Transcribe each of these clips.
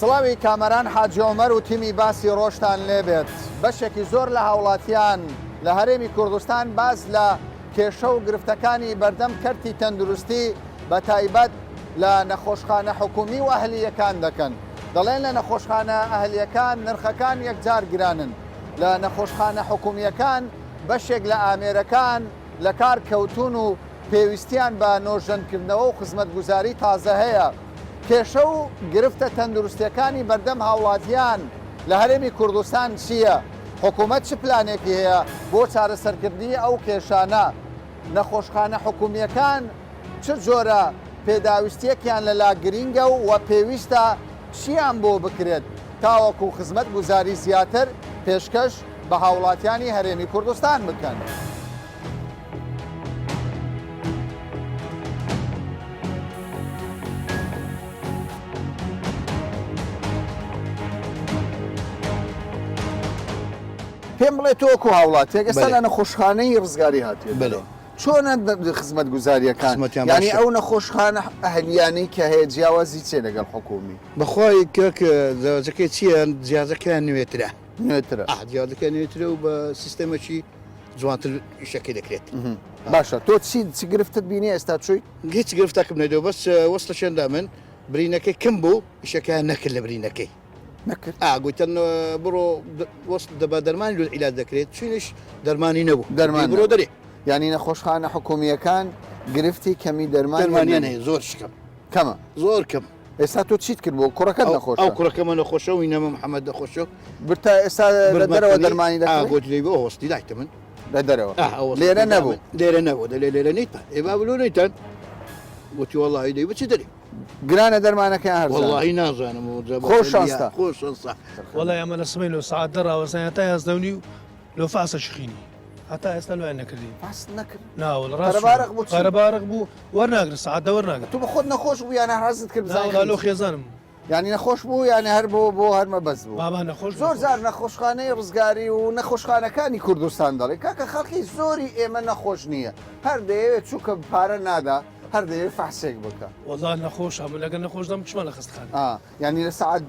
سڵاوی کامەران حاجی عومەر و تیمی باسی ڕۆژتان لێبێت. بەشێکی زۆر لە هاوڵاتیان لە هەرێمی کوردستان باس لە کێشە و گرفتەکانی بەردەم کەرتی تەندروستی بە تایبەت لە نەخۆشخانە حکومی و ئەهلییەکان دەکەن. دەڵێن لە نەخۆشخانە ئەهلییەکان نرخەکان یەکجار گرانن. لە نەخۆشخانە حکومییەکان بەشێک لە ئامێرەکان لەکار کەوتوون و پێویستیان بە نۆژەنکردنەوە و خزمەتگوزاری تازە هەیە. کێشە و گرفتە تەندروستییەکانی بەردەم هاوڵاتیان لە هەرێمی کوردستان چییە؟ حکومەت چ پلانێکی هەیە بۆ چارەسەرکردنی ئەو کێشانە؟ نەخۆشخانە حکومییەکان چ جۆرە پێداویستییەکیان لەلا گرینگە و پێویستە چییان بۆ بکرێت تاوەکو خزمەتگوزاری زیاتر پێشکەش بە هاوڵاتیانی هەرێمی کوردستان بکەن؟ پێم بڵێ تۆ وەکو هاوڵاتیەک ئێستا لە نەخۆشخانەی ڕزگاری هاتووە بەێ چۆنە خزمەت گوزاریەکان ینی ئەو نەخۆشخانە ئەهلیانەی کە هەیە جیاوازی چێ لەگەڵ حکومی بەخوای کاک جیاوازەکەی چییە جیازەکەیان نوێترە نوێترە جیازەکە نوێترە و بە سیستەمەکی جوانتر ئیشەکەی دەکرێت. باشە تۆ چی چ گرفتت بینی ئێستا چووی؟ هیچ گرفتەکم نەدیوە بەس وەستە شوێندا من برینەکەی کم بوو ئیشەکەیان نەکرد لە برینەکەی نەکرد ئا گوتن بڕۆ وەست دەبە دەرمانی لۆ عیلاج دەکرێت چوینش دەرمانی نەبوو دەرمان بڕۆ دەرێ یعنی نەخۆشخانە حکومییەکان گرفتی کەمی دەرمان دەرمانیان هەیە زۆر شکەم کەمە زۆر کەم ئێستا تۆ چیت کرد بۆ کوڕەکەت نەخۆشە؟ ئەو کوڕەکەمە نەخۆشە و ئینەمە محەممەد نەخۆشە. برتا ئێستا لە دەرەوە دەرمانی دەکڕی؟ گۆتی دەی بۆ هۆستی دایتە من. لە دەرەوە لێرە نەبوو؟ لێرە نەبوو دەلێ لێرە نیتان ئێ بابە لۆ نیتان؟ گوتی وەڵی دەی بچی دەرێ. گرانە دەرمانەکەیان هەرزانە؟ وەڵی نازانم خۆ شانستە. خۆ شانسە. وەڵای ئەمە لە سبەی لۆ سەعات دە ڕاوەستاین هەتا 11 و نیو لۆ فاسە شخینی. هەتا ئێستا لۆیان نەکردین. فاست نەکرد؟ نا وەڵا ڕاست قەرەبارق بوو چی؟ قەرەبارق بوو وەرناگرن سەعات دە وەرناگرن. تۆ بە خۆت نەخۆش بوو یان هەر حەزت کرد نا بزانی وەڵا لۆ خەریکی؟ خێزانم. یانی نەخۆش بوو یان هەر بۆ بۆ هەر مەبەست بوو؟ بابا نەخۆش بوو زۆر نەخۆش. جار نەخۆشخانەی ڕزگاری و نەخۆشخانەکانی کوردستان دەڵێ کاکە خەڵکی زۆری ئێمە نەخۆش نییە هەر دەیەوێت چونکە پارە نادا هەر دەیەوێت فەحسێک بکا. وەڵا نەخۆشە من لەگەر نەخۆش دەم چمە لە خەستەخانە. ئا یانی لە سەعات.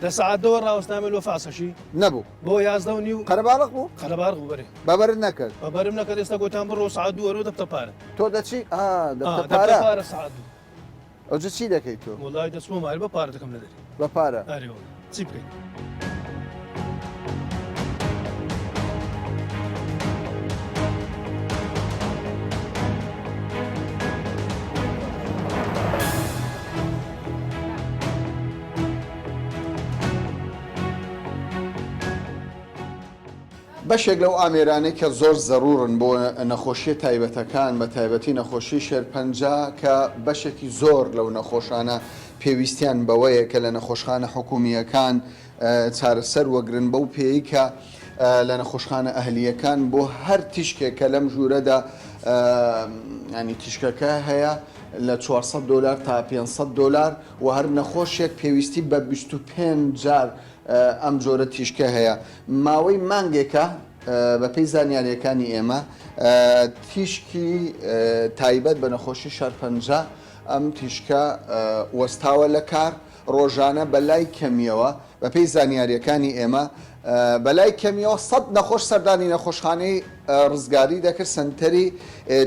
لە سەعات دەوە ڕاوەستامە لۆ فاسەشی. نەبوو. بۆ 11 و نیو. قەرەباڵغ بوو؟ قەرەباڵغ بوو بەرێ. بەبەرت نەکرد؟ بەبەرم نەکرد ئێستا گۆتیان بڕۆ سەعات دوو وەرەوە دەبتە پارە. تۆ دەچی؟ ئا دەبتە پارە. دەبتە پارە سەعات دوو. ئەوجە چی دەکەی تۆ؟ وەڵای دەچمەوە ماڵ بە پارە دەکەم لە دەرێ. بە پارە؟ ئەرێ وەڵا چی بکەین؟ بەشێک لەو ئامێرانەی کە زۆر زەروورن بۆ نەخۆشییە تایبەتەکان بە تایبەتی نەخۆشی شێرپەنجە کە بەشێکی زۆر لەو نەخۆشانە پێویستیان بەوەیە کە لە نەخۆشخانە حکومییەکان چارەسەر وەگرن بەو پێیەی کە لە نەخۆشخانە ئەهلییەکان بۆ هەر تیشکێک کە لەم ژوورەدا ینی تیشکەکە هەیە لە 400 دۆلار تا 500 دۆلار و هەر نەخۆشێک پێویستی بە 25 جار ئەم جۆرە تیشکە هەیە ماوەی مانگێکە بەپێی زانیارییەکانی ئێمە تیشکی تایبەت بە نەخۆشی شەرپەنجە ئەم تیشکە وەستاوە لە کار ڕۆژانە بەلای کەمیەوە بەپێی زانیارییەکانی ئێمە بەلای کەمیەوە سەد نەخۆش سەردانی نەخۆشخانەی ڕزگاری دەکرد سەنتەری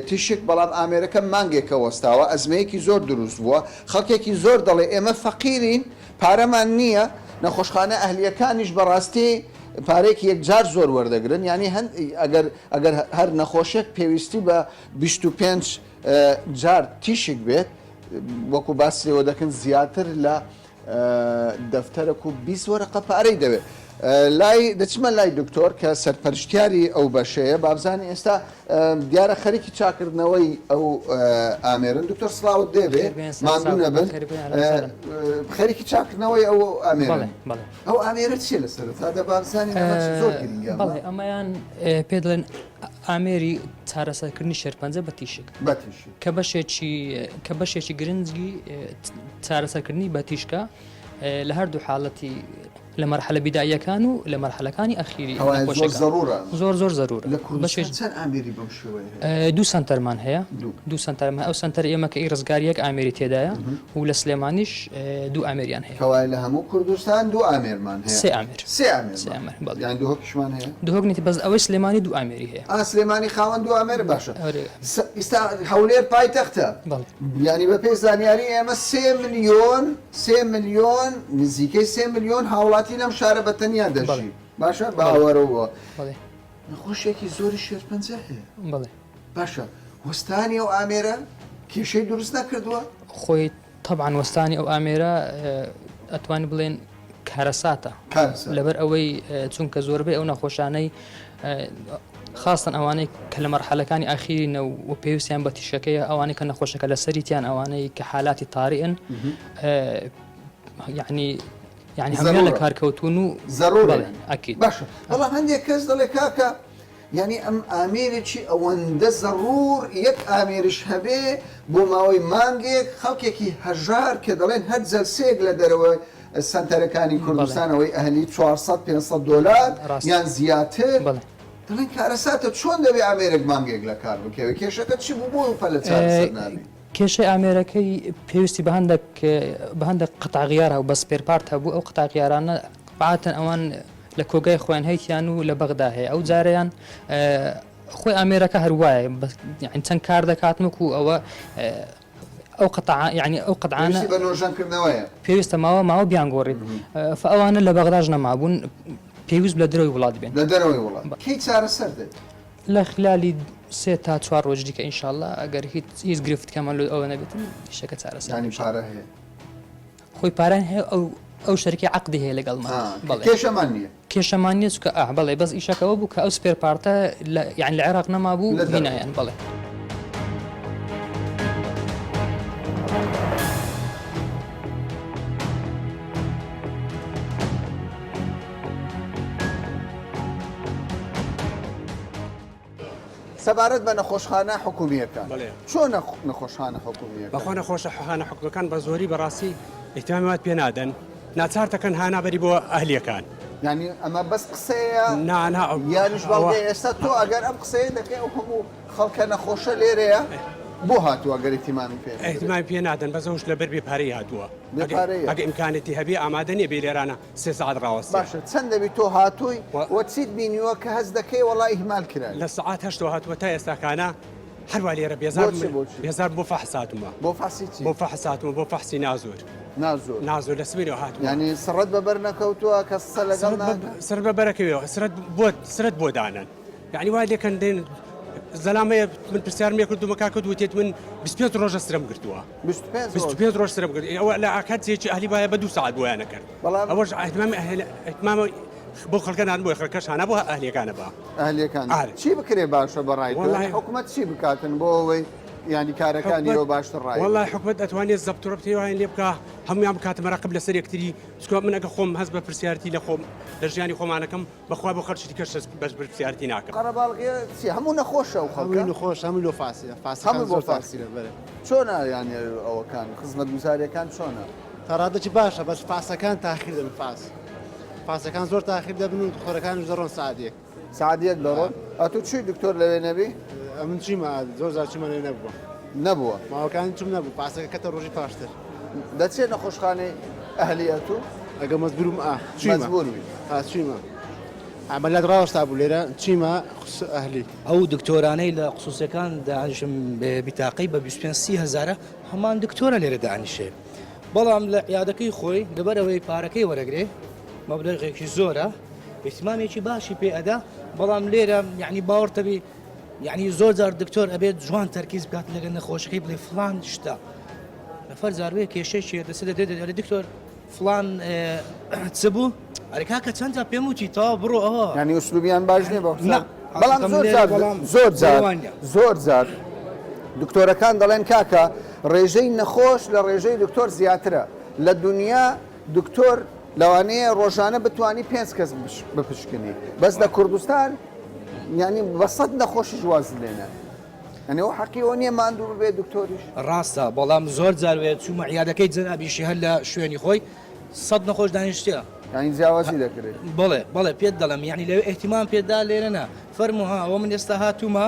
تیشک بەڵام ئامێرەکە مانگێکە وەستاوە ئەزمەیەکی زۆر دروست بووە خەڵکێکی زۆر دەڵێ ئێمە فەقیرین پارەمان نییە، نەخۆشخانە ئەهلییەکانیش بەڕاستی پارەیەکی یەکجار زۆر وەردەگرن، یانی هەند ئەگەر ئەگەر هەر نەخۆشێک پێویستی بە 25 جار تیشک بێت وەکو باس لێوە دەکەن زیاتر لە دەفتەرەک و 20 وەرەقە پارەی دەوێت. لای دەچمە لای دکتۆر کە سەرپەرشتیاری ئەو بەشەیە بابزانین ئێستا دیارە خەریکی چاکردنەوەی ئەو ئامێرن دکتۆر سڵاوت دێبێ ماندوو نەبن خەریکی چاکردنەوەی ئەو ئامێرە ئەو ئامێرە چیە لە سەرەتا دە بابزانین زۆر گرنگە بەڵێ ئەمەیان پێ دەڵێن ئامێری چارەسەرکردنی شێرپەنجە بە تیشک بە تیشک کە بەشێکی کە بەشێکی گرنگی چارەسەرکردنی بە تیشکە لە هەردوو حاڵەتی. لە مەرحەلە بیداییەکان و لە مەرحەلەکانی ئەخیری کەوایە زۆر نەخۆشەکان. زەرورە ئەمە. زۆر زۆر زەرورە. لە کوردستان بەشێک چەند ئامێری بەم شێوەیە هەیە؟ دوو سەنتەرمان هەیە. دوو. دوو سەنتەرمان ئەو سەنتەری ئێمە کە ئی ڕزگاری یەک ئامێری تێدایە و لە سلێمانیش دوو ئامێریان هەیە. کەوایە لە هەموو کوردستان دوو ئامێرمان هەیە. سێ ئامێر. سێ ئامێرمان. سێ ئامێر بەڵێ. یان دهۆکیشمان هەیە؟ دهۆک نییە بەس ئەوەی سلێمانی دوو ئامێری هەیە. ئا سلێمانی خاوەن دوو ئامێرە باشە. ئەرێ. ئیستا هەولێر پایتەختە. بەڵێ. یانی بەپێی زانیاری ئێمە سێ ملیۆن سێ ملیۆن نزیکەی سێ ملیۆن هاوڵاتی لەم شارە بە تەنیا دەژی باشە بە ئاوارەوە نەخۆشێکی زۆری شێرپەنجە هەیە بەڵێ باشە وەستانی ئەو ئامێرە کێشەی دروست نەکردووە؟ خۆی تەبعەن وەستانی ئەو ئامێرە ئەتوانی بڵێن کارەساتە لەبەر ئەوەی چونکە زۆربەی ئەو نەخۆشانەی خاستن ئەوانەی کە لە مەرحەلەکانی ئاخیرینە و پێویستیان بە تیشەکەیە ئەوانەی کە نەخۆشەکە لەسەریتیان ئەوانەی کە حالاتی تاریئن یعنی یعنی هەموویان لە کارکەوتون و زەرورە ئەکید باشە بەڵام هەندێک کەس دەڵێ کاکە یعنی ئەم ئامێرێکی ئەوەندە زەڕور یەک ئامێرش هەبێ بۆ ماوەی مانگێک خەڵکێکی هەژار کە دەڵێن هەر جەلسەیەک لە دەرەوە سەنتەرەکانی کوردستان ئەوەی ئەهلی 400 500 دۆلار یان زیاتر دەڵێن کارەساتە چۆن دەبێ ئامێرێک مانگێک لە کار بکەوێت کێشەکە چی بوو بۆ پەلە چارەسەر نابی؟ کێشەی ئامێرەکەی پێویستی بە هەندێک بە هەندێک قطع غیار هەبوو بە spare part هەبوو ئەو قطع غیارانە عادەتەن ئەوان لە کۆگای خۆیان هەیتیان و لە بەغدا هەیە ئەو جارەیان خۆی ئامێرەکە هەروایە چەند کار دەکات وەکو ئەوە ئەو قطع یعنی ئەو قطعانە پێویستی بە نۆژەنکردنەوەیە. پێویستە ماوە ماوە بیانگۆڕیت فئەوانە لە بەغداش نەمابوون پێویست لە دەرەوەی وڵات بێن. لە دەرەوەی وڵات کەی چارەسەر دەبێت؟ لە خلالی سێ تا چوار ڕۆژ دیکە ان شاء اللە ئەگەر هیچ هیچ گرفتکەمان لۆ ئەوە نەبێتن ئیشەکە چارەسەر یانی پارە هەیە؟ خۆی پارە هەیە ئەو ئەو شەرکی عەقدی هەیە لەگەڵمان بەڵێ کێشەمان نییە. کێشەمان نییە چونکە ئا بەڵێ بەس ئیشەکە ئەوە بوو کە ئەو spare part ە لە یانی لە عێراق نەمابوو لە دەرەوە. هینایان بەڵێ. سەبارەت بە نەخۆشخانە حکومییەکان بەڵێ. چۆنە نەخۆشخانە حکومییەکان؟ بەخوا نەخۆشەخانە حکومیەکان بە زۆری بەڕاستی ئیهتمامی وات پێ نادەن ناچار دەکەن هانا بەری بۆ ئەهلیەکان. یانی ئەمە بەس قسەیە نا نا یانیش ئەوە بەڵگەیە؟ ئێستا تۆ ئەگەر ئەم قسەیە دەکەی ئەو هەموو خەڵکە نەخۆشە لێرەیە بۆ هاتووە گەر ئیهتیمامی پێ نەدرێ؟ ئیهتمامی پێ نادەن بەس ئەوش لەبەر بێ پارەی هاتووە بێ پارەیە؟ ئەگە ئیمکانێتی هەبێ ئامادە نیە بێ لێرانە سێ سەعات ڕاوەستێ. باشە چەند دەبی تۆ هاتووی و چیت بینیوە کە هەست دەکەی وەڵا ئیهمال کراوی؟ لە سەعات هەشتەوە هاتووە تا ئێستاکانە هەروا لێرە بێزار بۆ چی بۆ چی؟ بێزار بۆ فەحس هاتوومە. بۆ فەحسی چی؟ بۆ فەحس هاتوومە بۆ فەحسی نازۆر. نازۆر. نازۆر لە سویدەوە هاتوومە. یانی سڕت بە بەر نەکەوتووە کەس قسە لەگەڵ ناکا؟ سرت بە بەرەکەوێ سرت بۆ سرت بۆ دانەن یانی وا لێکەن دێن زەلامەیە من پرسیارم لێ کردوومە کاکە وتێت من 25 ڕۆژە سرم گرتووە. 25 ڕۆژ. 25 ڕۆژ سرم گرت ئەوە لە ئاکات ئەهلی وایە بە دوو سەعات بۆیان نەکرد. بەڵام ئەوەش ئیهتمام ئیهتمام بۆ خەڵکە نان بۆ خەڵکەش هانا بۆ ئەهلیەکانە بە ئەهلیەکان چی بکرێ باشە بەڕای تۆ حکومەت چی بکاتن بۆ ئەوەی ینی کارەکانی ئەوە باشتر ڕای وەڵای حکومەت ئەتوانێت زەبت و ڕەبتی وایان لێ بکا هەموویان بکاتە مەراقب لەسەر یەکتری چونکە من ئەگە خۆم هەست بە پرسیارتی لە خۆم لە ژیانی خۆمانەکەم بەخوا بۆ خەڵکی دیکەش هەست بە پرسیارتی ناکەم. قەرەباڵغیە چیە هەموو نەخۆشە ئەو خەڵکە؟ هەمووی نەخۆش هەمووی لۆ فاسیە فاسەکان هەموو بۆ زۆر فاسی تاخیرە بەرێ. چۆنە یانی ئەوەکان خزمەتگوزاریەکان چۆنە؟ تا ڕادەکی باشە بەس فاسەکان تاخیر دەبن فاس فاسەکان زۆر تاخیر دەبن و دخۆرەکانیش دەڕۆن سەعات یەک. سەعات یەک دەڕۆن؟ ئەتوو چووی دکتۆر لەوێ نەبی؟ ئەمن چوومە زۆر جار چوومە لەوێ نەبووە. نەبووە؟ ماوەکانی چووم نەبوو فاسەکە کەتە ڕۆژی پاشتر. دەچێ نەخۆشخانەی ئەهلی ئەتوو؟ ئەگەر مەجبور بووم ئا چوویمە. مەجبور بووی. ئا چوویمە. عەمەلیات ڕاوەستا بوو لێرە چوویمە ئەهلی. ئەو دکتۆرانەی لە خسوسیەکان دانیشن بیتاقەی بە 25 سی هەزارە هەمان دکتۆرە لێرە دانیشێ بەڵام لە عیادەکەی خۆی لەبەر ئەوەی پارەکەی وەرەگرێ مەبلەغێکی زۆرە ئیهتمامێکی باشی پێ ئەدا بەڵام لێرە یعنی باوەڕتەبی یعنی زۆر جار دکتۆر ئەبێت جوان تەرکیز بکات لەگەر نەخۆشەکەی بڵێ فلان شتە نەفەر جاروێ کێشەی چێ دەسە دەدێت دەڵێ دکتۆر فلان چ بوو ئەرێ کاکە چەند جار پێم وتی تەواو بڕۆ ئەوە یعنی ئوسلوبیان باش نییە بە نا بەڵام زۆر جار زۆر جار زۆر جار دکتۆرەکان دەڵێن کاکە ڕێژەی نەخۆش لە ڕێژەی دکتۆر زیاترە لە دنیا دکتۆر لەوانەیە ڕۆژانە بتانی پێنج کەس بپشکنی بەس لە کوردستان یعنی بە سەد نەخۆشیش واز لێنە یعنی ئەو حەقی ئەوە نییە ماندوو ببێ دکتۆریش یانی جیاوازی دەکرێت. بەڵێ بەڵێ پێت دەڵێم یانی لەوێ ئیهتیمام پێدا لێرە نا فەرموو ها ئەوە من ئێستا هاتوومە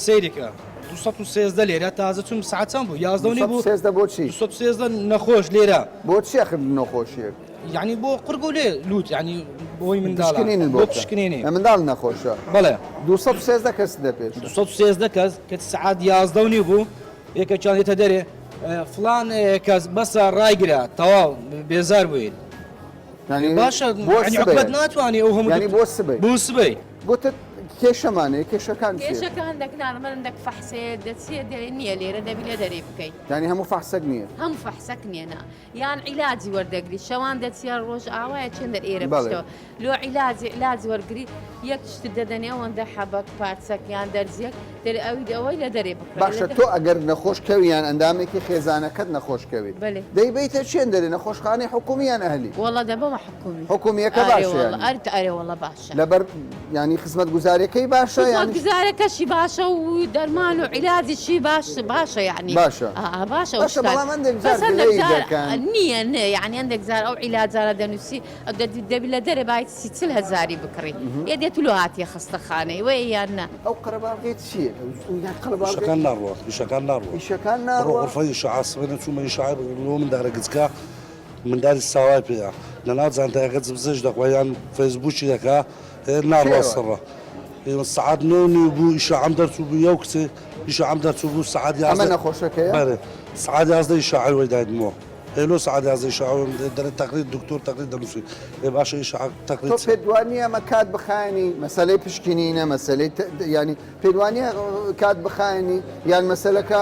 سەیری کە 213 لێرە تازە چووم سەعات چەند بوو 11 و نیو بوو 213 بۆ چی؟ 213 نەخۆش لێرە بۆ چی ئەخر نەخۆشیەک؟ یعنی بۆ قورگ و لێ لوت یعنی بۆی منداڵان پشکنینت بۆ بۆ بکە. پشکنینی منداڵ نەخۆشە بەڵێ 213 کەس لە پێش 213 کەس کە سەعات 11 و نیو بوو یەکێکیان دێتە دەرێ فڵان کەس بەسە ڕایگرە تەواو بێزار بووین باشە حکومەت ناتوانێ ئەو هەموو ینی بۆ سبەی بۆ سبەی گوتت کێشەمان هەیە کێشەکان کێشەکان دەک نارمەندەک فەحسێ دەچێ دەرێ نییە لێرە دەبی لە دەرێ بکەیت ینی هەموو فەحسەک نییە هەموو فەحسەک نییە نا یان عیلاجی وەردەگری شەوان دەچیە ڕۆژ ئاوایە چێندەر ئێرە بچتەوە لۆ عیلاجی عیلاج وەرگری یەک شت دەدەنێ ئەوەندە حەبەک پارچەک یان دەرزیەک دەرێ ئەوی ئەوەی لە دەرێ بکڕێ باشە تۆ ئەگەر نەخۆش کەوی یان ئەندامێکی خێزانەکەت نەخۆش کەوی بەلێ دەیبەیتە چێن دەرێ نەخۆشخانەی حکومی یان ئەهلی؟ وەڵا دەبەمە حکومی حکومیەکە ئەرێ باشە وەڵا یانی ئەرت ئەرێ وەڵا باشە لەبەر یانی خزمەتگوزاریەکەی باشە یان خزمەتگوزارەکەشی باشە و دەرمان و عیلاجیشی باش باشە یعنی باشە ئا باشە باشە بەڵام هەندێک جار بەس هەندێک گلەیی جار دەکەن نییە نە یعنی هەندێک جار ئەو عیلاجانە دەنووسی دەبی لە دەرێ بایت سی چل هەزاری بکڕی ئێ دێت لۆ هاتیە خەستەخانەی وەیە یان نا. ئەو قەرەباڵغی چییە؟ یان قەرەباڵغی ئیشەکان ناڕوا ئیشەکان ناڕوا ئیشەکان بڕۆ ناڕوا غرفەی ئیشعاع سبەینێ چوومە ئیشعاع لۆ مندارە گچکە منداری ساوای پێیە لەناو جانتایەکە جبزەش دەخوا یان فەیسبووکی دەکا ناڕوا کێوە؟ سڕە سەعات نۆ و نیو بوو ئیشعاعم دەرچوو بوو یەو کچێ ئیشعاعم دەرچوو بوو سەعات ئەمە 11 نەخۆشەکەیە؟ بەرێ سەعات 11 ئیشعاعی وەی دایدمەوە. ئێ لۆ سەعات یازدەی شەو دەرێ تەقریر دکتۆر تەقریر دەنووسی ئێ باشە ئیشە تەقریر تۆ چیە؟ پێت وانیە ئەمە کات بخایەنی مەسەلەی پشکنینە مەسەلەی ینی پێت وانیە کات بخایەنی یان مەسەلەکە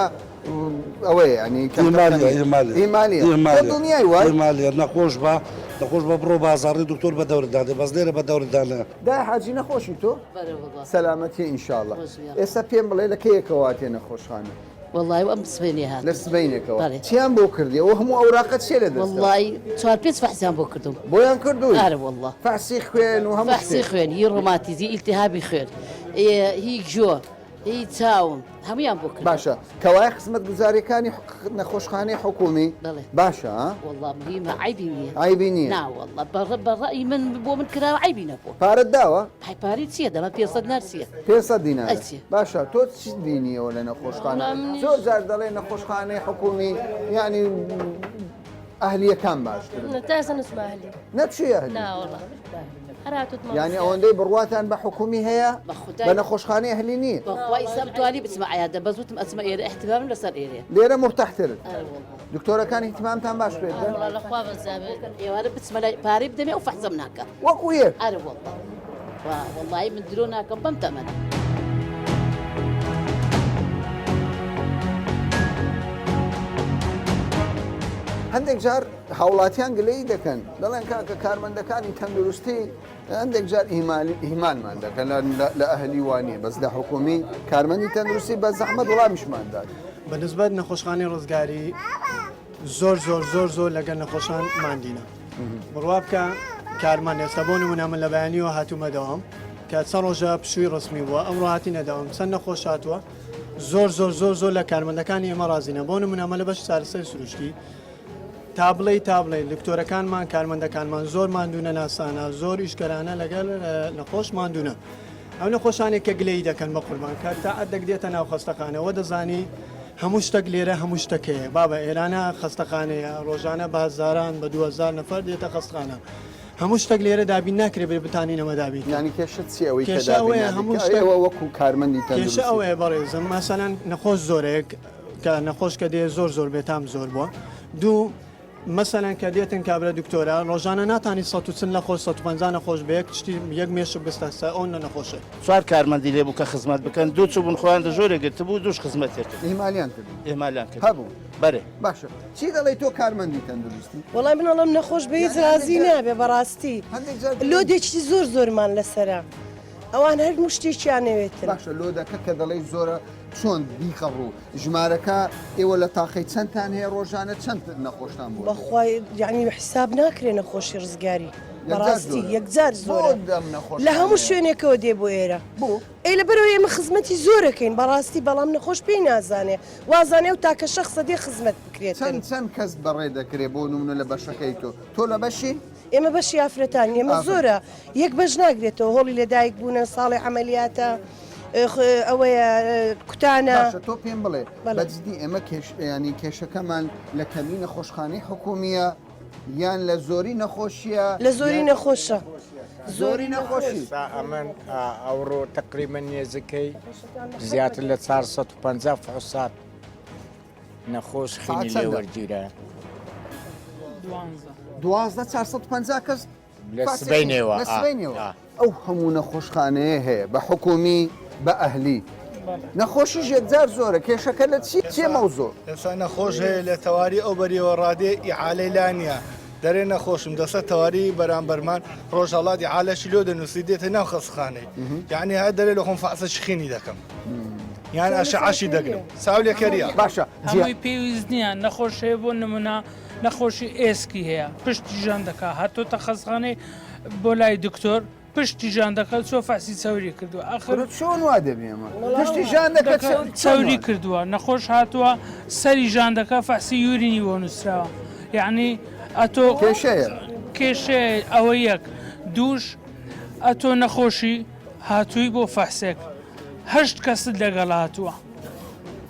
ئەوەیە ینی ئیمالیە ئیمالیە ئیمالیە تۆ ئیمالیە دڵنیای وای ئیمالیە نەخۆش بە نەخۆش بە بڕۆ بازاڕی دکتۆر بە دەورت دادێ بەس لێرە بە دەورت دانێ. دایە حاجی نەخۆشی تۆ؟ بەرێ وەڵا. سەلامەتی ئینشاڵڵا. خۆش بی. ئێستا پێم بڵێ لە کەیەکەوە هاتیە نەخۆشخانە؟ وەڵای ئەم سبەینێ هاتم. لە سبەینێکەوە بەڵێ. چیان بۆ کردی؟ ئەوە هەموو ئەوراقە چیە لە دەستەوە؟ وەڵای چوار پێنج فەحسیان بۆ کردم. بۆیان کردووی؟ ئارە وەڵا. فەحسی خوێن و هەموو فەحسی شتێک. خوێن، هی ڕۆماتیزی، ئیلتیهابی خوێن، هی گوێ، هی چاوم، هەموویان بۆ کردم. باشە کەوایە خزمەتگوزاریەکانی نەخۆشخانەی حکوومی بەڵێ. باشە ها؟ وەڵا مهیمە عەیبی نییە. عەیبی نییە. نا وەڵا بە ڕەئی من بۆ من کراوە عەیبی نەبووە. پارەت داوە؟ ئەی پارەی چیە دەمە 500 دینار چیە؟ 500 دینارە ئەی چیە؟ باشە تۆ چیت بینیەوە لە نەخۆشخانە وەڵا منیش زۆر جار دەڵێ نەخۆشخانەی حکومی یعنی ئەهلیەکان باشترن تا ئێستا نەچوومە ئەهلی نەچووی ئەهلی نا وەڵا هەر هاتووتمە یعنی ڕزگار. ئەوەندەی بڕواتان بە حکومی هەیە بە خودای بە نەخۆشخانەی ئەهلی نییە بەخوا ئیسا بتوانی بچمە عیادە بەس وتم ئەچمە ئێرە احتمامم لەسەر ئێرەیە لێرە مرتاحترن ئەرێ وەڵا دکتۆرەکان ئیهتمامتان باش پێ دەن؟ وەڵا لە خوا بەزیابێت. ئێوارە بچمە لای پارەی بدەمێ ئەو فەحسەم ناکا. وەکو یەک. ئەرێ وەڵا وا وەڵایی من درۆ ناکەم بەم تەمەنە. هەندێک جار هاوڵاتیان گلەیی دەکەن دەڵێن کاکە کارمەندەکانی تەندروستی هەندێک جار ئیهمالمان دەکەن لە ئەهلی وانە بەس لە حکومی کارمەندی تەندروستی بە زەحمەت وڵامیشمان دات. بە نسبەت نەخۆشخانەی ڕزگاری زۆر زۆر زۆر زۆر لەگەل نەخۆشان ماندینە بڕوا بکە کارمان ئێستا بۆ نمونە من لە بەیانیەوە هاتوومە دەوام کە چەند ڕۆژە پشووی ڕسمی بووە ئەمڕۆ هاتینە دەوام چەند نەخۆش هاتووە زۆر زۆر زۆر زۆر لە کارمەندەکانی ئێمە ڕازینە بۆ نمونە مە لە بەش چارەسەری سروشتی تا بڵێی تا بڵێی دکتۆرەکانمان کارمەندەکانمان زۆر ماندوونە ناسانە زۆر ئیشکەرانە لەگەل نەخۆش ماندوونە ئەو نەخۆشانێک کە گلەیی دەکەن بە قوربان کە تا ئەدەک دێتە ناو خەستەخانەوە دەزانی هەموو شتەک لێرە هەموو شتەکەیە بابە ئێرانە خەستەخانەیە ڕۆژانە بە هەزاران بە 2000 نەفەر دێتە خەستخانە هەموو شتێک لێرە دابین ناکرێ بێ بتانین ئەمە دابین یانی کێشە چی ئەوەی کە کێشە دابین ئەوەیە نابێت؟ هەموو کە شتێک ئێوە وەکو کارمەندی کێشە تەندروستی ئەوەیە بەڕێزم مەسەلەن نەخۆش زۆرێک کە نەخۆش کە دێ زۆر زۆر بێتام زۆر بووە دوو مەسەلەن کە دێتن کابرا دکتۆرە ڕۆژانە ناتانی 140 نەخۆش 150 نەخۆش بە یەک شتی یەک مێشک بستە سە ئەو نە نەخۆشێ. چوار کارمەندی لێ بوو کە خزمەت بکەن دوو چووبوون خۆیان لە ژۆرێ گرتبوو دووش خزمەتێ کرد. ئیهمالیان کرد. ئیهمالیان کرد. هەبوو. بەرێ. باشە چی دەڵێی تۆ کارمەندی تەندروستی؟ وەڵای من ئەڵێم نەخۆش بە هیچ ڕازی نابێ بەڕاستی لۆدێکی زۆر زۆرمان لەسەرە ئەوان هەر مشتێکیان نەوێتن. باشە لۆدەکە کە دەڵێی زۆرە چۆن بیخە ڕوو ژمارەکە ئێوە لە تاقەی چەندتان هەیە ڕۆژانە چەند نەخۆشتان بۆ دێت؟ بەخوای یانی حیساب ناکرێ نەخۆشی ڕزگاری یەکجار بەڕاستی زۆرە. یەکجار بۆ زۆرە ئەم لە نەخۆشخانەیە؟ هەموو شوێنێکەوە دێ بۆ ئێرە. بۆ؟ ئەی لەبەرئەوەی ئێمە خزمەتی زۆرەکەین بەڕاستی بەڵام نەخۆش پێی نازانێ وازانێ ئەو تاکە شەخسە دێ خزمەت بکرێتن. چەند چەند کەس بەڕێ دەکرێ بۆ نمونە لە بەشەکەی تۆ تۆ لە بەشی؟ ئێمە بەشی ئافرەتان ئێمە زۆرە یەک بەش ناگرێتەوە هۆڵی لەدایک بوونە ساڵی عملیاتە ئەوەیە کوتانە. باشە تۆ پێم بڵێ بەجدی ئێمە ینی کێشەکەمان لە کەمی نەخۆشخانەی حکومیە یان لە زۆری نەخۆشیە لە زۆری نەخۆشە زۆری نەخۆشی ئەمن ئەوڕۆ تقریبا نێزیکەی زیاتر لە 450 فحوسات نەخۆش خینی لێ وەرگیرا. 12 450 کەس لە سبەینێوە لە سبەینێوە ئەو هەموو نەخۆشخانەیە هەیە بە حکومی بە ئەهلی نەخۆشیش یەکجار زۆرە کێشەکە لە چی چێ مەوزۆ ئێستا نەخۆش هەیە لە تەواری ئەو بەریەوە ڕادێ ئیعالەی لا نییە دەرێ نەخۆشم دەسە تەواری بەرامبەرمان ڕۆژهەڵات ئیعالەشی لۆ دەنووسی دێتە ناو خەستخانەی یعنی هەر دەرێ لە خۆم فەحسە شخینی دەکەم یان ئەشعەشی دەگرم چاولێکەریە باشە هەمووی پێویست نییە نەخۆش هەیە بۆ نمونە نەخۆشی ئێسکی هەیە پشتی ژان دەکا هاتۆتە خەستخانەی بۆ لای دکتۆر پشتی ژان دەکات چۆ فەحسی چەوری کردووە ئەخر چۆن وا دەبێ ئەمە پشتی ژان دەکات چەوری کردووە نەخۆش هاتووە سەری ژان دەکات فەحسی یورینی بۆ نووسراوە یعنی ئەتۆ کێشەیە کێشەیە ئەوە یەک دووش ئەتۆ نەخۆشی هاتووی بۆ فەحسێک هەشت کەست لەگەڵ هاتووە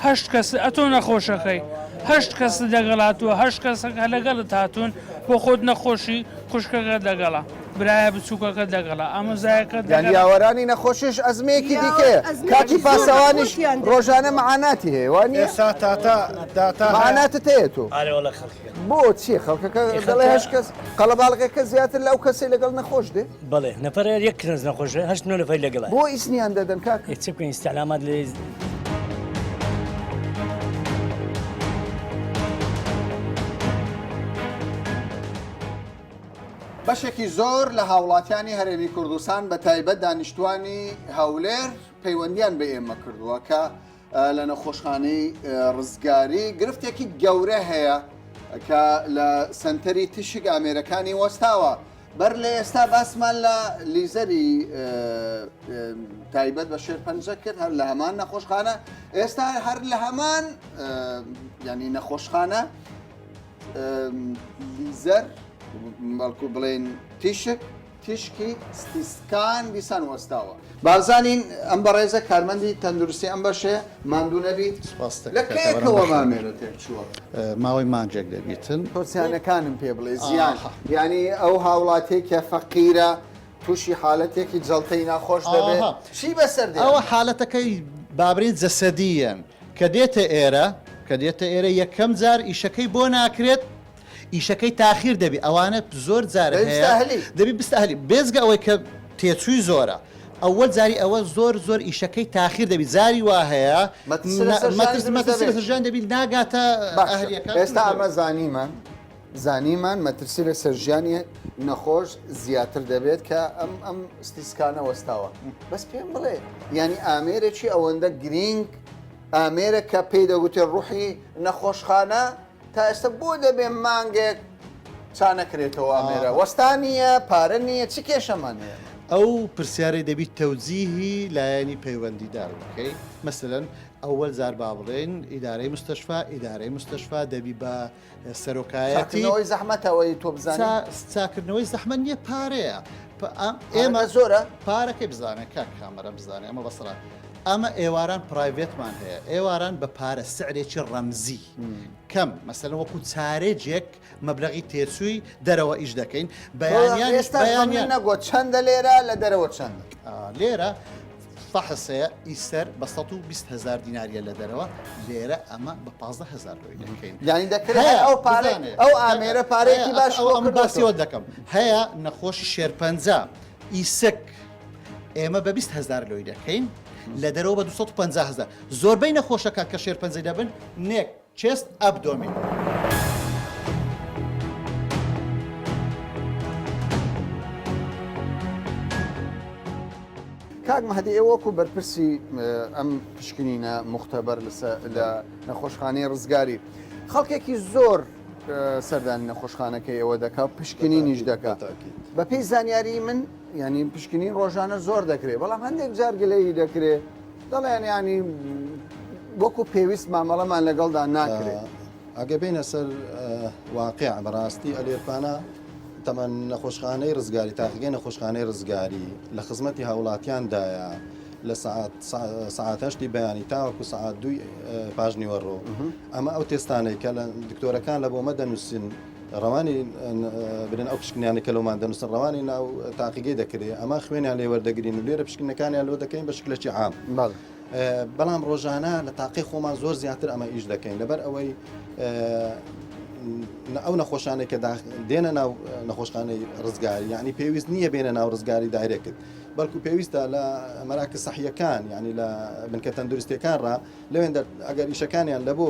هەشت کەس ئەتۆ نەخۆشەکەی هەشت کەست لەگەڵ هاتووە هەشت کەسەکە لەگەڵت هاتوون بۆ خۆت نەخۆشی خوشکەکەت لەگەڵە برایە بچووکەکەت لەگەڵە ئامۆزایەکەت یان لەگەڵە. یاوەرانی نەخۆشیش ئەزمەیەکی دیکەیە کاتی پاسەوانیش ڕۆژانە مەعاناتی هەیە وا نییە؟ ئێستا تاتا داتا هەیە. مەعاناتت هەیە تۆ؟ ئەرێ وەڵا خەڵکەکە. بۆ چی خەڵکەکە ئێ دەڵێ خەڵکە هەشت کەس قەڵەباڵغەکە زیاتر لە ئەو کەسەی لەگەڵ نەخۆش دێ؟ بەڵێ نەفەر یەک کەس نەخۆشە هەشت نۆ نەفەری لەگەڵە. بۆ ئیزنیان دەدەن کاکە؟ ئێ چ بکەین ئیستعلامات لێ. بەشێکی زۆر لە هاوڵاتیانی هەرێمی کوردستان بە تایبەت دانیشتوانی هەولێر پەیوەندیان بە ئێمە کردووە کە لە نەخۆشخانەی ڕزگاری گرفتێکی گەورە هەیە کە لە سنتەری تشک ئامێرەکانی وەستاوە بەر لە ئێستا باسمان لە لیزەری تایبەت بە شێرپەنجە کرد هەر لە هەمان نەخۆشخانە ئێستا هەر لە هەمان ینی نەخۆشخانە لیزەر بەڵکو بڵێن تیشک تیشکی ستیسکان دیسان وەستاوە بازانین ئەم بەڕێزە کارمەندی تەندروستی ئەم بەشەیە ماندوو نەبیت لە کەیەکەوە مامێرە تێک چووە؟ ماوەی مانگێک دەبیتن. تۆ زیانەکانم پێ بڵێ زیان یانی ئەو هاوڵاتیەی کە فەقیرە تووشی حالەتێکی جەڵتەی ناخۆش دەبێت چی بەسەر دێ؟ ئەوە حالەتەکەی بابرین جەسەدییەن کە دێتە ئێرە کە دێتە ئێرە یەکەم جار ئیشەکەی بۆ ناکرێت ئیشەکەی تاخیر دەبی ئەوانە زۆر جار هەیە دەبی بستاهلی بێجگە ئەوەی کە تێچووی زۆرە ئەوەل جاری ئەوە زۆر زۆر ئیشەکەی تاخیر دەبی جاری وا هەیە مەترسی لەسەر ژیان دەبی ناگاتە ئەهلیەکان ئێستا ئەمە زانیمان زانیمان مەترسی لەسەر ژیانی نەخۆش زیاتر دەبێت کە ئەم ئەم ستیسکانە وەستاوە بەس پێم بڵێ یعنی ئامێرێکی ئەوەندە گرینگ ئامێرە کە پێی دەگوتێ ڕوحی نەخۆشخانە تا ئێستا بۆ دەبێ مانگێک چا نەکرێتەوە ئامێرە وەستا نییە پارە نییە چ کێشەمان هەیە؟ ئەو پرسیارەی دەبی تەوجیهی لایەنی پەیوەندیدار بکەی مەسەلەن ئەوەل جار با بڵێین ئیدارەی مستەشفا ئیدارەی مستەشفا دەبی بە سەرۆکایەتی چاکردنەوەی زەحمەتە ئەوەی تۆ بزانی چاکردنەوەی زەحمەت نییە پارەیە ئێمە زۆرە پارەکەی بزانێ کاک کامەران بزانێ ئەمە بەسڕە ئەمە ئێواران private مان هەیە ئێواران بە پارە سعرێکی ڕەمزی کەم مەسەلەن وەکو چارێجێک مەبلەغی تێچووی دەرەوە ئیش دەکەین بەیانیان بەیانیان نەگۆ چەندە لێرە لە دەرەوە چەندە لێرە فەحس هەیە ئیسەر بە 120 هزار دیناریە لە دەرەوە لێرە ئەمە بە 15 هزار لۆی دەکەین یانی دەکرێت ئەو پارە ئەو ئامێرە پارێکی باش ئەو باسیەوە دەکەم هەیە نەخۆشی شێرپەنجە ئیسک ئێمە بە 20 هزار لۆی دەکەین لە دەرەوە بە 250 هزار زۆربەی نەخۆشەکان کە شێرپەنجەی دەبن neck chest abdomen. کاک مەهدی ئێوە وەکو بەرپرسی ئەم پشکنینە مختبەر لە نەخۆشخانەی ڕزگاری خەڵکێکی زۆر سەردانی نەخۆشخانەکەی ئێوە دەکا پشکنینیش دەکا بەپێی زانیاری من ینی پشکنین ڕۆژانە زۆر دەکرێت بەڵام هەندێک جار گلەیی دەکرێت دەڵێن ینی وەکو پێویست مامەڵەمان لەگەڵدا ناکرێت ئەگە بینە سەر واقع بەڕاستی ئەلێرپانە. تەمان نەخۆشخانەی ڕزگاری تاقیگەی نەخۆشخانەی ڕزگاری لە خزمەتی هاوڵاتیاندایە لە سەعات سەعات هەشتی بەیانی تاوەکو سەعات دووی پاش نیوەڕۆ ئەمە ئەو تێستانەی کە لە دکتۆرەکان لە بۆمە دەنووسن ڕەوانی برێن ئەو پشکنیانەی کە لەومان دەنووسن ڕەوانی ناو تاقیگەی دەکرێت ئەمە خوێنیان لێ وەردەگرین و لێرە پشکنەکانیان لۆ دەکەین بە شکلێکی عام. بەڵام ڕۆژانە لە تاقی خۆمان زۆر زیاتر ئەمە ئیش دەکەین لەبەر ئەوەی ئەو نەخۆشانەی کە دێنە ناو نەخۆشخانەی ڕزگاری یعنی پێویست نییە بێنە ناو ڕزگاری direct بەڵکو پێویستە لە مەراکز سەحیەکان یعنی لە بنکە تەندروستیەکان ڕا لەوێن ئەگەر ئیشەکانیان لە بۆ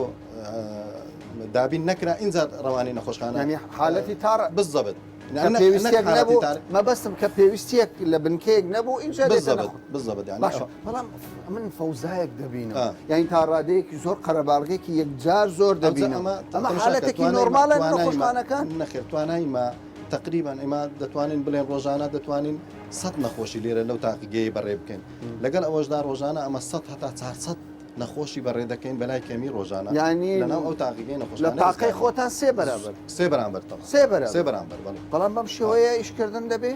دابین نەکرا ئینجا ڕەوانی نەخۆشخانە یعنی حالەتی تار بالضبط پێویستیەک نەبوو مەبەستم کە پێویستیەک لە بنکەیەک نەبوو ئینجا بالضبط یعنی باشە بەڵام من فەوزایەک دەبینم یعنی تا ڕادەیەکی زۆر قەرەباڵغێکی یەکجار زۆر دەبینم ئەمە حالەتێکی نۆرمالە نەخۆشخانەکان؟ نەخێر توانای مە تقریبا ئێمە دەتوانین بڵێن ڕۆژانە دەتوانین سەد نەخۆشی لێرە لەو تاقیگەیە بەڕێ بکەین لەگەڵ ئەوەشدا ڕۆژانە ئەمە 100 هەتا 400 نەخۆشی بەڕێ دەکەین بەلای کەمی ڕۆژانە یانی لەناو ئەو تاقیگەی لە نەخۆشخانەی تاقەی ڕزگاری. خۆتان سێ بەرابەر سێ بەرامبەر تەبعەن سێ بەرامبەر سێ بەرامبەر بەڵێ بەڵام بەم شێوەیە ئیشکردن دەبێ؟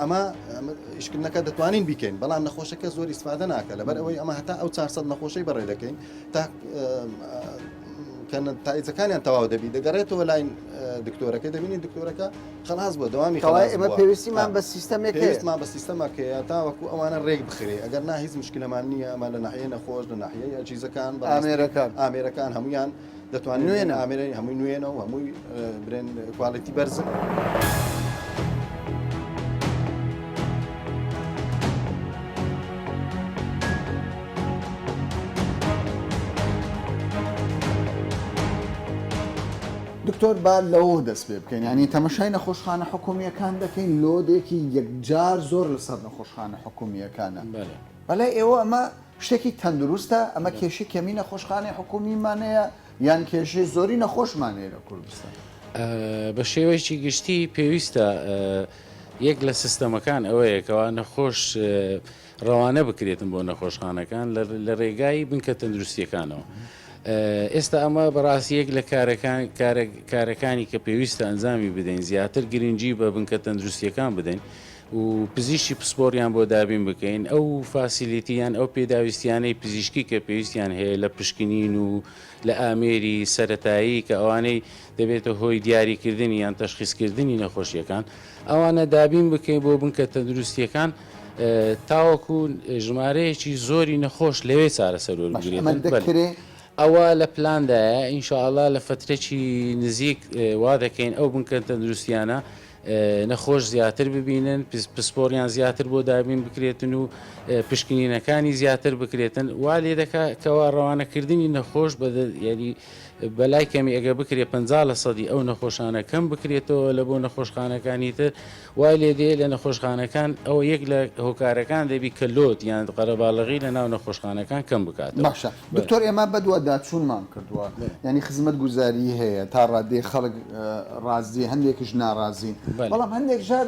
ئەمە ئەمە ئیشکردنەکە دەتوانین بیکەین بەڵام نەخۆشەکە زۆر ئیسفادە ناکە لەبەر ئەوەی ئەمە هەتا ئەو 400 نەخۆشەی بەڕێ دەکەین تا کە نەتایجەکانیان تەواو دەبی دەگەڕێتەوە لای دکتۆرەکەی دەبینی دکتۆرەکە خلاص بووە دەوامی کەوایە خلاص ئێمە بووە. پێویستیمان بە سیستەمێک هەیە. پێویستمان بە سیستەمێک هەیە تاوەکو ئەوانە ڕێک بخرێ ئەگەر نا هیچ مشکلەمان نییە ئەمە لە ناحیەی نەخۆش لە ناحیەی ئەجهیزەکان بەڕاستی ئامێرەکان. ئامێرەکان هەمویان دەتوانین نوێنە. ئامێرەی هەمووی نوێنە و هەمووی برێن quality بەرزن. دکتۆر با لەوە دەست پێ بکەین یانی تەمەشای نەخۆشخانە حکومییەکان دەکەین load ێکی یەکجار زۆر لەسەر نەخۆشخانە حکومییەکانە بەلای ئێوە ئەمە شتێکی تەندروستە ئەمە کێشەی کەمی نەخۆشخانەی حکومیمان هەیە یان کێشەی زۆری نەخۆشمان هەیە لە کوردستان؟ بە شێوەیەکی گشتی پێویستە یەک لە سیستەمەکان ئەوەیە کەوا نەخۆش ڕەوانە بکرێتن بۆ نەخۆشخانەکان لە ڕێگای بنکە تەندروستیەکانەوە. ئێستا ئەمە بەڕاستی یەک لە کارەکانی کە پێویستە ئەنجامی بدەین زیاتر گرنگی بە بنکە تەندروستیەکان بدەین و پزیشکی پسپۆریان بۆ دابین بکەین ئەو facility یان ئەو پێداویستیانەی پزیشکی کە پێویستیان هەیە لە پشکنین و لە ئامێری سەتایی کە ئەوانەی دەبێتە هۆی دیاریکردنی یان تەشخیسکردنی نەخۆشیەکان ئەوانە دابین بکەین بۆ بنکە تەندروستیەکان تاوەکو ژمارەیەکی زۆری نەخۆش لەوێ چارەسەر وەربگرێت. ئەوە لە پلاندایە ان شاء اللە لە فەترەکی نزیک وا دەکەین ئەو بنکە تەندروستیانە نەخۆش زیاتر ببینن پسپۆریان زیاتر بۆ دابین بکرێتن و پشکنینەکانی زیاتر بکرێتن وا لێ دەکا کەوا ڕەوانەکردنی نەخۆش بە یاری بەلای کەمی ئەگە بکرێ 50 لە سەدی ئەو نەخۆشانە کەم بکرێتەوە لە بۆ نەخۆشخانەکانی تر وای لێ دێ لە نەخۆشخانەکان ئەوە یەک لە هۆکارەکان دەبی کە load یان قەرەباڵغی لە ناو نەخۆشخانەکان کەم بکاتەوە. باشە دکتۆر ئێمە بەدواداچوونمان کردووە یانی خزمەتگوزاری هەیە تا ڕادەیەک خەڵک ڕازی هەندێکیش ناڕازین بەڵام هەندێک جار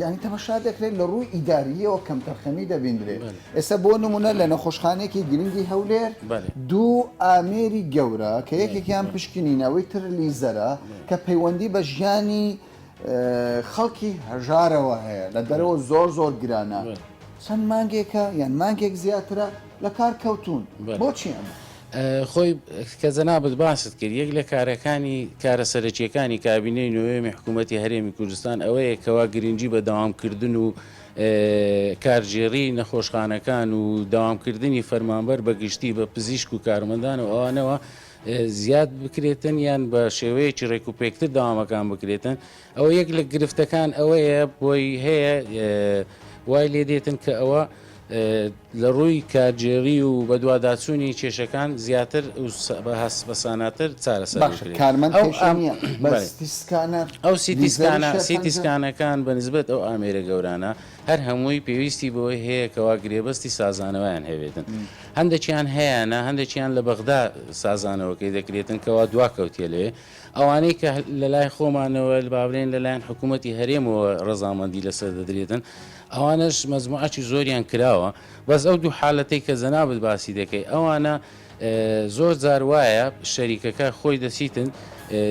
یانی تەمەشا دەکرێت لە ڕووی ئیدارییەوە کەمتەرخەمی دەبیندرێت ئێستا بۆ نمونە لە نەخۆشخانەیەکی گرنگی هەولێر دوو ئامێری گەورە کە یەکێکیان پشکنینەوەی تر لیزەرە کە پەیوەندی بە ژیانی خەڵکی هەژارەوە هەیە لە دەرەوە زۆر زۆر گرانە چەند مانگێکە یان مانگێک زیاترە لە کار کەوتوون بۆچی ئەمە؟ خۆی کە جەنابت باست کرد یەک لە کارەکانی کارە سەرەکیەکانی کابینەی نۆیەمی حکوومەتی هەرێمی کوردستان ئەوەیە کەوا گرنگی بە دەوامکردن و کارگێڕی نەخۆشخانەکان و دەوامکردنی فەرمانبەر بە گشتی بە پزیشک و کارمەندان و ئەوانەوە زیاد بکرێتن یان بە شێوەیەکی ڕێک و پێکتر داوامەکان بکرێتن ئەوە یەک لە گرفتەکان ئەوەیە بۆی هەیە وای لێ دێتن کە ئەوە لە ڕووی کارگێڕی و بەدواداچوونی کێشەکان زیاتر بە ساناتر چارەسەر باشە کارمەند کێشە نییە بەس CT scanner ئەو CT scan ە CT scan ەکان بە نسبەت ئەو ئامێرە گەورانە هەر هەمووی پێویستی بەوەی هەیە کەوا گرێبەستی سازانەوەیان هەبێتن. هەندێکیان هەیانە، هەندێکیان لە بەغدا سازانەوەکەی دەکرێتن کەوا دواکەوتیە لەوێ. ئەوانەی کە لە لای خۆمانەوە با بڵێین لە لایەن حکوومەتی هەرێمەوە ڕەزامەندی لەسەر دەدرێتن، ئەوانەش مەجموعەکی زۆریان کراوە. بەس ئەو دوو حالەتەی کە جەنابت باسی دەکەی ئەوانە. زۆر جار وایە شەریکەکە خۆی دەچیتن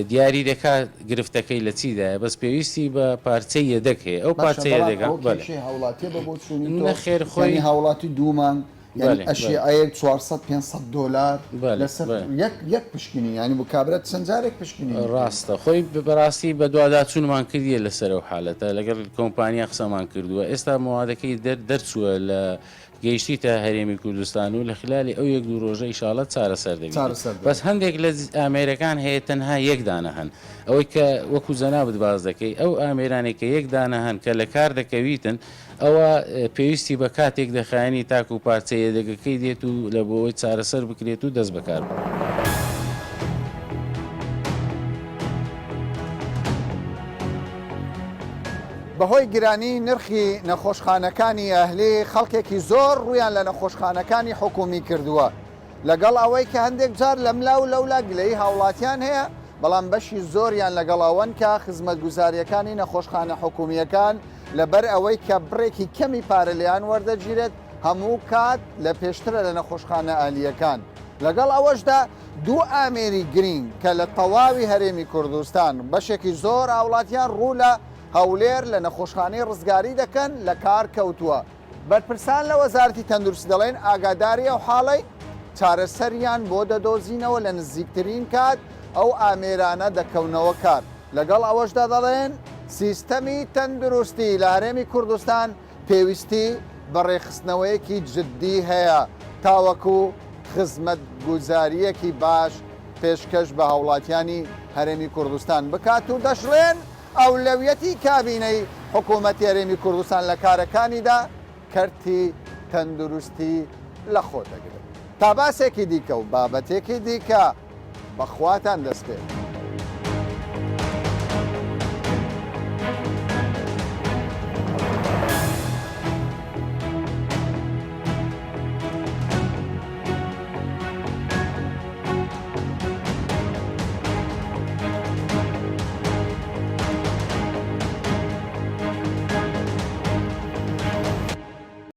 دیاری دەکات گرفتەکەی لە چیدایە بەس پێویستی بە پارچەی یەدەگ هەیە ئەو باشە پارچە بەڵام یەدەگە ئەوە بەلێ. کێشەی هاوڵاتیە بە بۆچوونی تۆ نەخێر خۆی یانی هاوڵاتی دوو مانگ یانی بەلێ بەلێ. ئەشیعەیەک 400 500 دۆلار بەلێ لەسەر بەلێ. یەک یەک پشکنین یانی بۆ کابرا چەند جارێک پشکنین بکەین؟ ڕاستە خۆی بەڕاستی بەدواداچوونمان کردیە لەسەر ئەو حالەتە لەگەڵ کۆمپانیا قسەمان کردووە ئێستا مەوادەکەی دەر دەرچووە لە گەیشتیتە هەرێمی کوردستان و لە خلالی ئەو یەک دوو ڕۆژە ئیشاڵە چارەسەر دەبیت چارەسەر بەس دەبێت. هەندێک لە ئامێرەکان هەیە تەنها یەک دانە هەن ئەوەی کە وەکو جەنابت باس دەکەی ئەو ئامێرانەی کە یەک دانە هەن کە لە کار دەکەویتن ئەوە پێویستی بە کاتێک دەخایەنی تاکو پارچە یەدەگەکەی دێت و لە بۆ ئەوەی چارەسەر بکرێت و دەست بەکار بەهۆی گرانی نرخی نەخۆشخانەکانی ئەهلی خەڵکێکی زۆر ڕوویان لە نەخۆشخانەکانی حکومی کردووە لەگەڵ ئەوەی کە هەندێک جار لەملا و لەولا گلەیی هاوڵاتیان هەیە بەڵام بەشی زۆریان لەگەڵ ئەوەن کە خزمەتگوزارییەکانی نەخۆشخانە حکومییەکان لەبەر ئەوەی کە بڕێکی کەمی پارە لێیان وەردەگیرێت هەموو کات لە پێشترە لە نەخۆشخانە ئەهلییەکان. لەگەڵ ئەوەشدا دوو ئامێری گرینگ کە لە تەواوی هەرێمی کوردستان بەشێکی زۆر هاوڵاتیان ڕوو لە هەولێر لە نەخۆشخانەی ڕزگاری دەکەن لە کار کەوتووە. بەرپرسان لە وەزارەتی تەندروستی دەڵێن ئاگاداری ئەو حاڵەین، چارەسەریان بۆ دەدۆزینەوە لە نزیکترین کات ئەو ئامێرانە دەکەونەوە کار. لەگەڵ ئەوەشدا دەڵێن سیستەمی تەندروستی لە هەرێمی کوردستان پێویستی بە ڕێکخستنەوەیەکی جددی هەیە تاوەکو خزمەتگوزارییەکی باش پێشکەش بە هاوڵاتیانی هەرێمی کوردستان بکات و دەشڵێن ئەولەویەتی کابینەی حکوومەتی هەرێمی کوردستان لە کارەکانیدا کەرتی تەندروستی لەخۆ دەگرێت. تا باسێکی دیکە و بابەتێکی دیکە بە خواتان دەسپێرم.